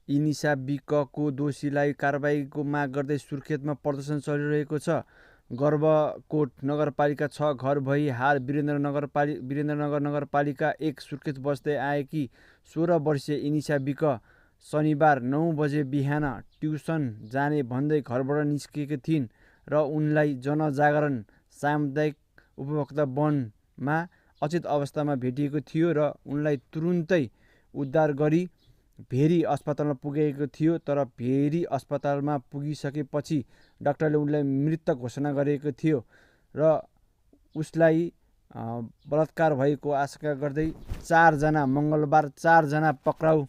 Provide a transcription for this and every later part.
इनिसा विकको दोषीलाई कारबाहीको माग गर्दै सुर्खेतमा प्रदर्शन चलिरहेको छ। गर्भकोट नगरपालिका 6 घर भई हाल वीरेन्द्रनगर नगरपालिका 1 सुर्खेत बस्दै आएकी 16 वर्षीय इनिसा विक शनिबार 9 बजे बिहान ट्युसन जाने भन्दै घरबाट निस्केकी थिइन् र उनलाई जनजागरण सामुदायिक उपभोक्ता वनमा अचेत अवस्थामा भेटिएको थियो र उनलाई तुरुन्तै उद्धार गरी भेरी अस्पतालमा पुर्याइएको थियो, तर भेरी अस्पतालमा पुगिसकेपछि डाक्टरले उनलाई मृत घोषणा गरेको थियो र उसलाई बलात्कार भएको आशंका गर्दै मङ्गलबार 4 जना पक्राउ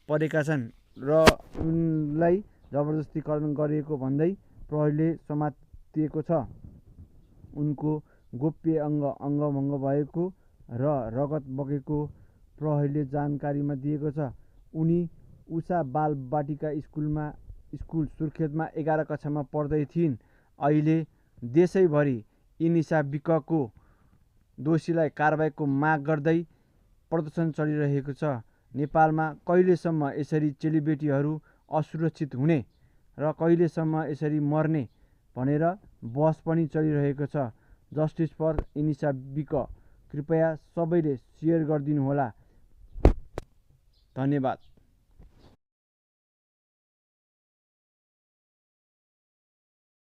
परेका छन् र उनलाई जबरजस्तीकरण गरिएको भन्दै प्रहरीले समातिएको छ। उनको गोप्य अङ्गभङ्ग भएको र रगत बगेको प्रहरीले जानकारीमा दिएको छ। उनी उषा बाल बाटिका स्कुल सुर्खेतमा 11 कक्षामा पढ्दै थिइन्। अहिले देशैभरि इनिसा विकको दोषीलाई कारबाहीको माग गर्दै प्रदर्शन चलिरहेको छ। नेपालमा कहिलेसम्म यसरी चेलीबेटीहरू असुरक्षित हुने र कहिलेसम्म यसरी मर्ने भनेर बहस पनि चलिरहेको छ। जस्टिस फर इनिसा विक, कृपया सबैले सेयर गरिदिनुहोला। धन्यवाद।